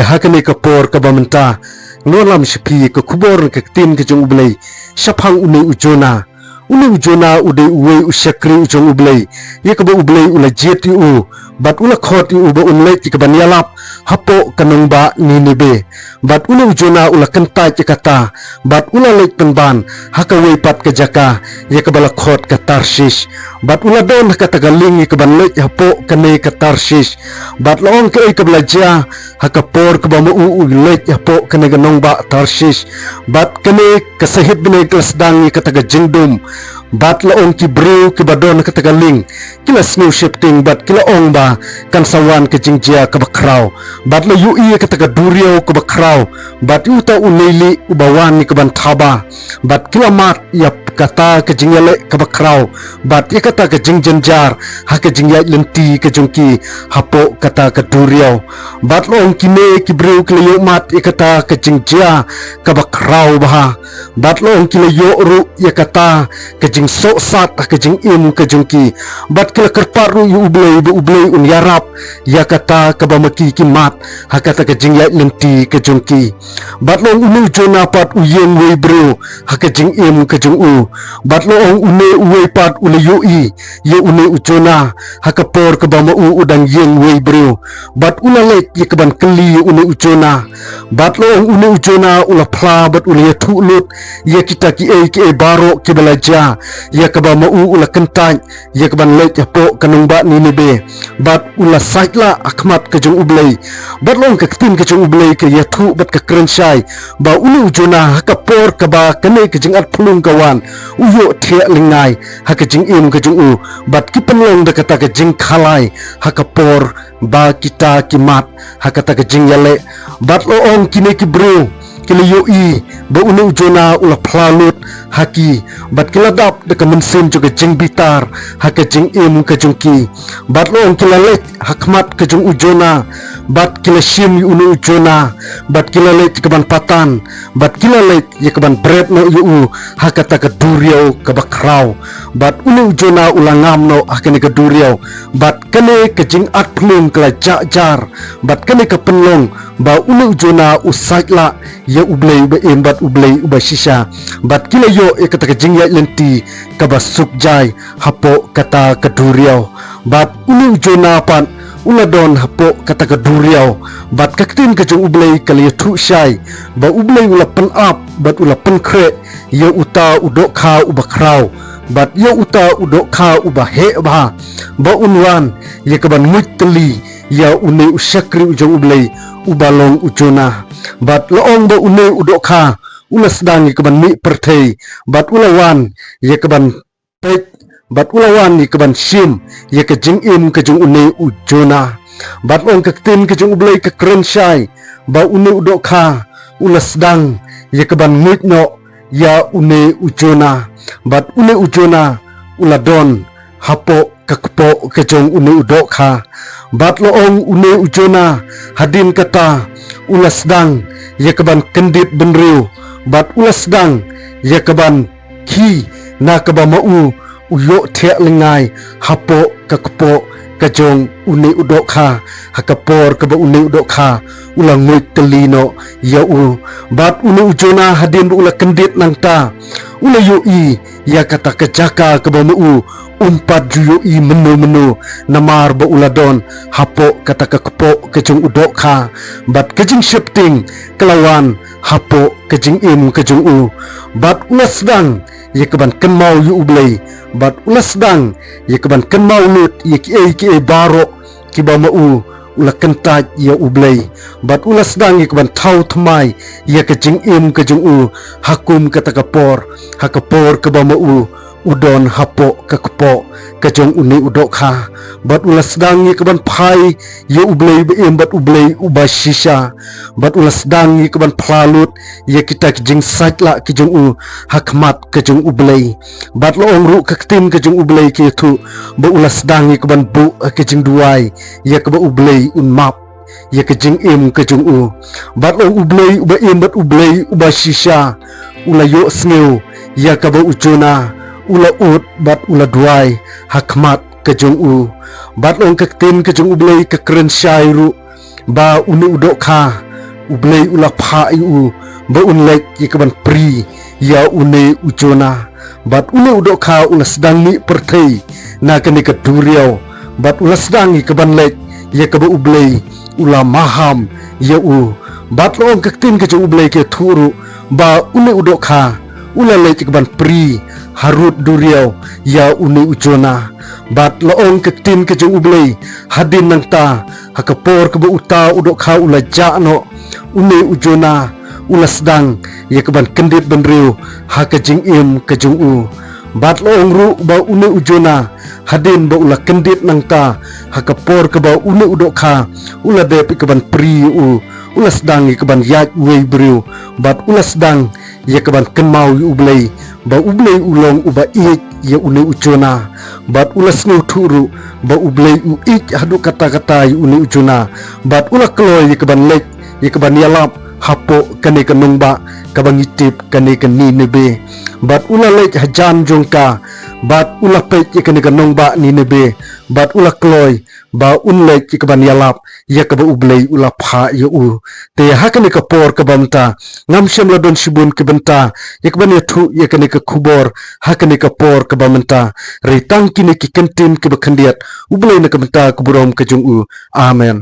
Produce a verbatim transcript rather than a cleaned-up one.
Ha kane ka por kaba mynta, ngan lam sha phi ka khubor ka ktien ka jong U Blei shaphang une u Jona. Une u Jona u dei uwei u shakri u jong U Blei, ïa kaba U Blei u la jied ïa u bad u la khot ïa u ba un leit ïa kaban ïalap hapoh ka nongbah Nineveh. Bad une u Jona u la kyntait ïa kata, bad u la leit pynban ha kawei pat ka jaka ïa kaba la khot ka Tarshish. Bad u la don ha kata ka lieng ïa kaban leit hapoh kane ka Tarshish. Bad la ong kaei kaba la jia ha ka por kaba ma u u leit hapoh kane ka nongbah Tarshish. Bad kane ka sahit bneng ka la sdang ïa kata ka jingdum. Bad la ong ki briew kiba don ha kata ka lieng ki la sngew sheptieng bad ki la ong ba kan sa wan ka jingjia kaba khraw. Bad la ïohi ïa kata ka duriaw kaba khraw, bad ïa uta u neilieh uba wan ïa kaban thaba. Bad ki la mad ïa kata ka jingïaleh kaba khraw, bad ïa kata ka jingjynjar ha ka jingïaid lynti ka jong ki hapoh kata ka duriaw. Bad la ong kine ki briew ki la ïohmad ïa kata ka jingjia kaba khraw bha. Bad la ong ki la ïoh ruh ïa kata ka jingsohsat ha ka jingim ka jong ki. Bad ki la kyrpad ruh ïa U Blei ba U Blei un ïarap ïa kata kaba ma ki ki mad ha kata ka jingïaid lynti ka jong ki. Bad la ong une u Jona pat u ïeng uwei briew ha ka jingim ka jong u. Bad la ong une uwei pat u la ïohi ïa une u Jona ha ka por kaba ma u u dang ïeng uwei briew. Bad u la leit ïa kaban kylli ïa une u Jona. Bad la ong une u Jona u la phla bad u la ïathuh lut ïa kita kiei kiei baroh kiba la jia, ïa kaba ma u u la kyntait ïa kaban leit hapoh ka nongbah Nineveh. Bad u la sait lah ha khmat ka jong U Blei. Bad la ong ka ktien ka jong U Blei ka ïathuh bad ka kren shai ba une u Jona ha ka por kaba kane ka jingatphyllung ka wan, u ïohthiah lyngngai ha ka jingim ka jong u. Bad ki pynlong da kata ka jingkhalai ha ka por ba kita ki mad ha kata ka jingïaleh. Bad la ong kine ki briew ki la ïohi ba une u Jona u la phla lut ha ki, bad ki la dap da ka mynsiem jong ka jingbitar ha ka jingim ka jong ki. Bad la ong ki la leit ha khmat ka jong u Jona, bad ki la shim ïa une u Jona, bad ki la leit kaban patan, bad ki la leit ïa kaban bret noh ïa u ha kata ka duriaw kaba khraw. Bad une u Jona u la ngam noh ha kane ka duriaw. Bad kane ka jingatphyllung ka la jah jar. Bad kane ka pynlong ba une u Jona u sait lah ïa U Blei uba im bad U Blei uba shisha. Bad ki la ïoh ïa kata ka jingïaid lynti kaba suk jai hapoh kata ka duriaw. Bad une u Jona pat u la don hapoh kata ka duriaw. Bad ka ktien ka jong U Blei ka la ïathuh shai ba U Blei u la pynap bad u la pynkhreh ïa uta u dohkha uba khraw, bad ïa uta u dohkha uba heh bha, ba un wan ïa kaban nguid tylli ïa une u shakri u jong U Blei uba long u Jona. Bad la ong ba une u dohkha u la sdang ïa kaban mih pyrthei, bad u la wan ïa kaban peit, bad u la wan ïa kaban shim ïa ka jingim ka jong une u Jona. Bad la ong ka ktien ka jong U Blei ka kren shai ba une u dohkha u la sdang ïa kaban nguid noh ïa une u Jona. Bad une u Jona u la don hapoh ka kpoh ka jong une u dohkha. Bad la ong une u Jona hadien kata u la sdang ïa kaban kyndit bynriew, bad u la sdang ïa kaban khie na kaba ma u u ïohthiah lyngngai hapoh ka kpoh ka jong une u dohkha, ha ka por kaba une u dohkha u la nguid tylli noh ïa u. Bad une u Jona hadien ba u la kyndit nangta u la ïohi ïa kata ka jaka kaba ma u um pat ju ïohi mynno mynno, namar ba u la don hapoh kata ka kpoh ka jong u dohkha. Bad ka jingsheptieng ka la wan hapoh ka jingim ka jong u. Bad u la sdang ïa kaban kynmaw ïa U Blei, bad u la sdang ïa kaban kynmaw lut ïa kiei kiei baroh kiba ma u u la kyntait ïa U Blei. Bad u la sdang ïa kaban thaw thymmai ïa ka jingim ka jong u ha kum kata ka por, ha ka por kaba ma u u don hapoh ka kpoh ka jong une u dohkha. Bad u la sdang ïa kaban phai ïa U Blei uba im bad U Blei uba shisha. Bad u la sdang ïa kaban phla lut ïa kita ki jingsait lah ki jong u ha khmat ka jong U Blei. Bad la ong ruh ka ktien ka jong U Blei ka ïathuh ba u la sdang ïa kaban buh ha ka jingduwai ïa kaba U Blei un map ïa ka jingim ka jong u. Bad la ong U Blei uba im bad U Blei uba shisha u la ïohsngew ïa kaba u Jona u la ud bad u la duwai ha khmat ka jong u. Bad la ong ka ktien ka jong U Blei ka kren shai ruh ba une u dohkha U Blei u la phah ïa u ba un leit ïa ka ban pri ïa une u Jonah. Bad une u dohkha u la sdang mih pyrthei na kane ka duriaw. Bad u la sdang ïa ka ban leit ïa kaba U Blei u la maham ïa u. Bad la ong ka ktien ka jong U Blei ka ïathuh ruh ba une u dohkha u la leit ïa ka ban pri harud duriaw ïa une u Jonah. Bad la ong ka ktien ka jong U Blei, hadien nangta, ha ka por kaba uta u dohkha u la jah noh, une u Jonah u la sdang ïa ka ban kyndit bynriew ha ka jingim ka jong u. Bad la ong ruh ba une u Jonah, hadien ba u la kyndit nangta, ha ka por kaba une u dohkha u la dep ïa ka ban pri ïa u, u la sdang ïa ka ban ïaid uwei u briew. Bad u la sdang ïa ka ban kynmaw ïa U Blei, ba U Blei u long uba ïeit ïa une u Jonah. Bad u la sngewthuh ruh ba U Blei u ïeit haduh katta katta ïa une u Jonah. Bad u la kloi ïa ka ban leit ïa ka ban ïalap hapoh kane ka nongbah kaba ngi tip kane ka Nineveh. Bad u la leit hajan jong ka, bad u la peit ïa kane ka nongbah Nineveh. Bad u la kloi ba un leit ïa ka ban ïalap ïa kaba U Blei u la phah ïa u. Te ha kane ka por kaba mynta, ngam shym la don shibun ki bynta ïa ka ban ïathuh ïa kane ka khubor ha kane ka por kaba mynta. Hynrei tang kine ki kyntien kiba khyndiat, U Blei na ka bynta ka burom ka jong u. Amen.